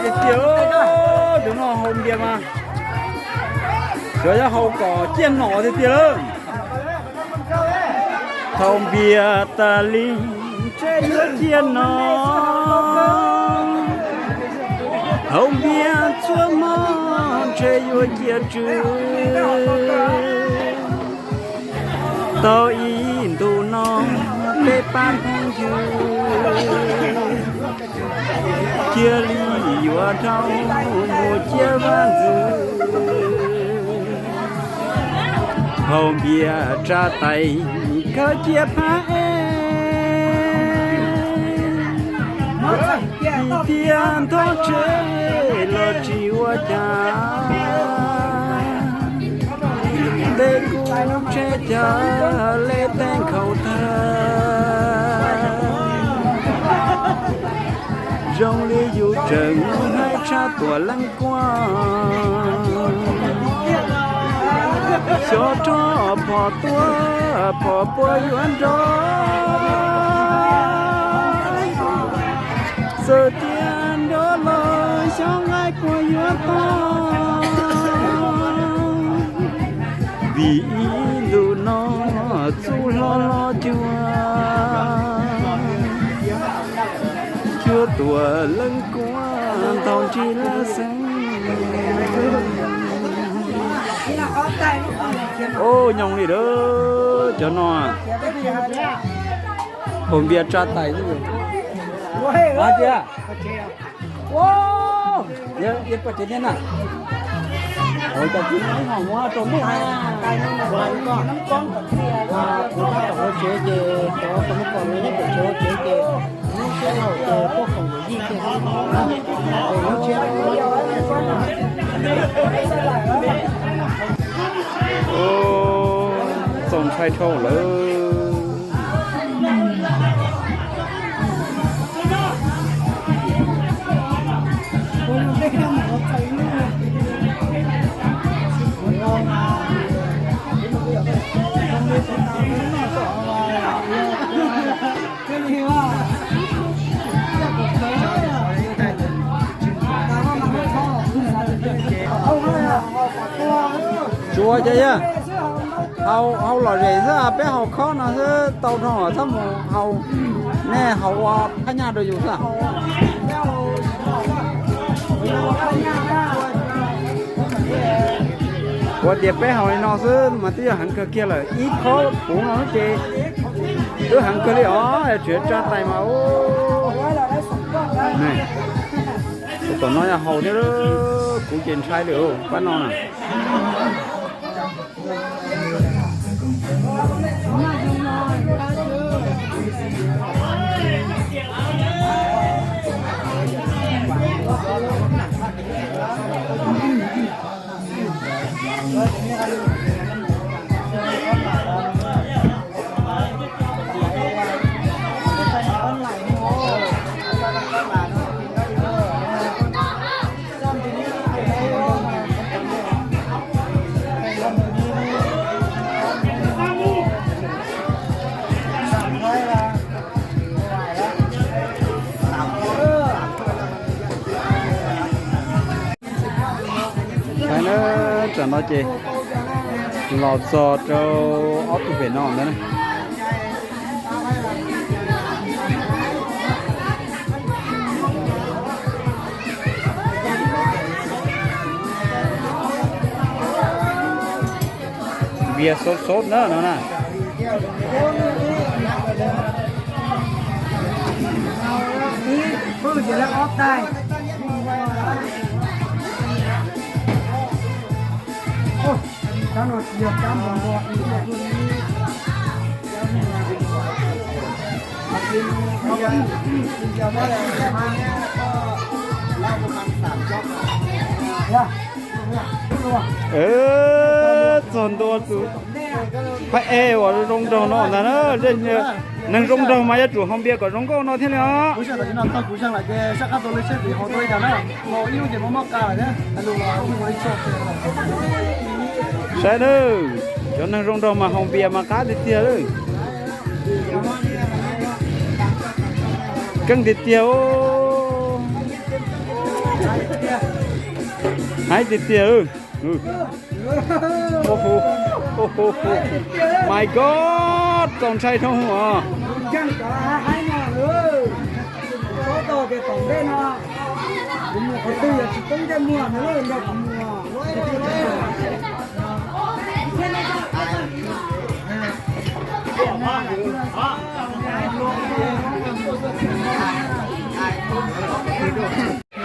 Tiag tiag, tus no haus npias mas xyov yog haus kom ciaj nom tiag tiag lawm. Haus npias tas li ntshe yuav ciaj nom, haus npias txhua hmo ntshe yuav ciaj tswv. Tau ib ntu no peb pab phooj ywg cia li yuav dhau mus ciaj vaj ntxwv. Haus npias tsa tais khaws cia phab ej, ib tiag nthov tsev los tsis ua cas. Nte kuv tsheb cav le teeb nkhaus tag, zoo li yus tseem hais tshaj Tuam Leej Kuab. Xyov rov phom tuaj phom puas yuav nrov, txawm tias nrov los xyov nqaij puas yuav tau. Vim ib ntu no txuj hlo hlo cuag, cuag Tuam Leej Kuab ntaus nrig laj xeeb. Ub, nyoos li lawm cov no. Haus npias tsa tais xwb. Hais tias, yog poj tsev nej na, cov tsis muab rau ntuj, kuv tab tom ua tsev ces cov tus me kom nyob pem tsev ua tsev ces lub siab laug ces tuaj koom yawm yij ces lub siab. Txaus ntshai dhau lawm. Tsuav ces yog haus lom zem xwb, peb haus khob no xwb tau dhau, txhob mus haus, nej haus ua phab nyaj rau yus xwb. Ua tias peb haus li no xwb mas twb yog heev kawg kiag lawm, ib khob puv no ces twb heev kawg li os, tseem tsa tais mas. Tus tom no yog haus thiab, kuv ces ntshai li pab no na. Saib na, tsam no ces los txog rau ob tug pem no ntag na. Npias xov xov na no na. Txog ntua tus phab ej uas zoo nraug no ntag na. Neeg zoo nraug mas yuav tsum haus npias kom zoo nkauj no thiaj li os. Saib nawb, cov neeg zoo nraug mas haus npias mas qab tiag tiag lawm. Keej tiag tiag os. Haib tiag tiag. My God, txaus ntshai dhau os.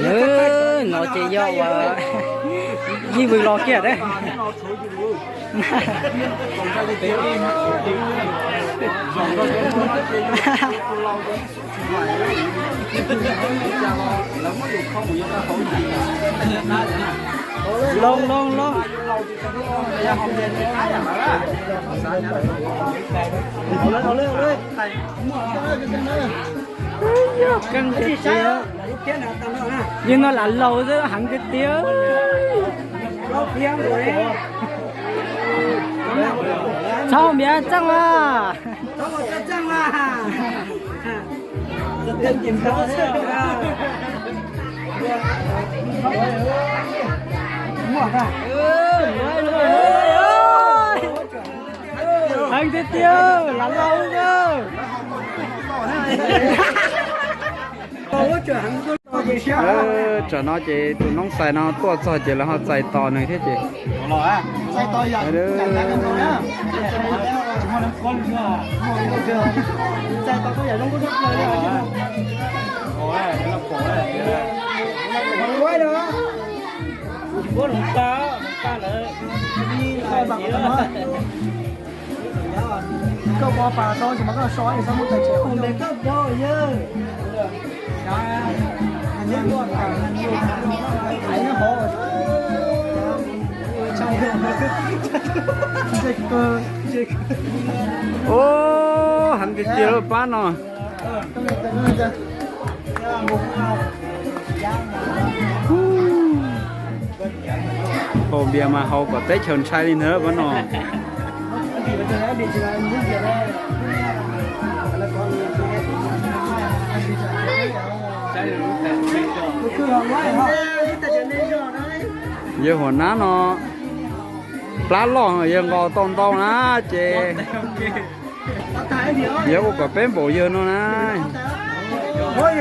Lawv no ces yog uas yij vwm los kiag dab. Loo loo loo. Yeej no lam laus xwb heev tiag tiag. Txhob npiav txeej mas. Heev tiag tiag, lam laus. Tsam no ces tus noob xais no tuaj txog ces lawv ho txais tos nws thiab ces. Ub, heev tiag tiag lub pab no. Haus npias mas haus kom teb chaws ntshai li ntawd pab no. Yawg huam nab no plab loj yawg nqos tau ntau na ces yawg ua kom peb npaum yawg no na. Tshuav,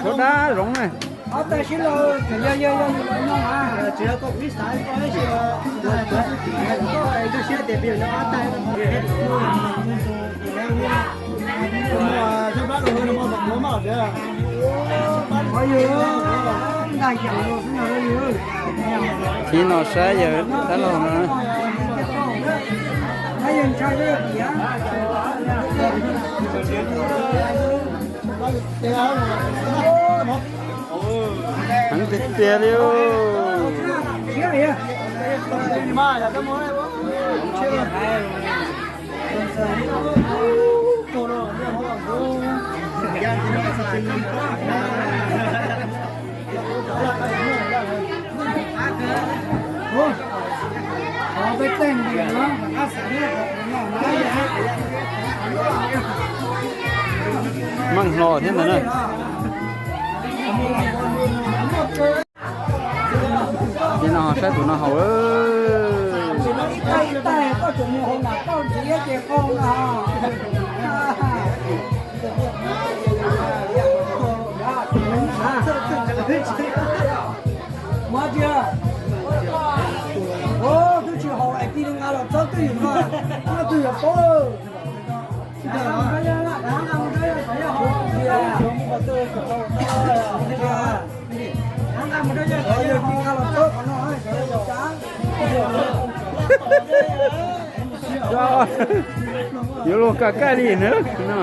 tshuav dab zoov na. Tib no saib yawg tab laug no. Heev tiag tiag li. Meej hlo thiab ntag na. Ces no saib tus no haus. Twb tsis haus es cia li nqa los txob twj ywm no, twj ywm paub. Yuav luag koj kaij li na no.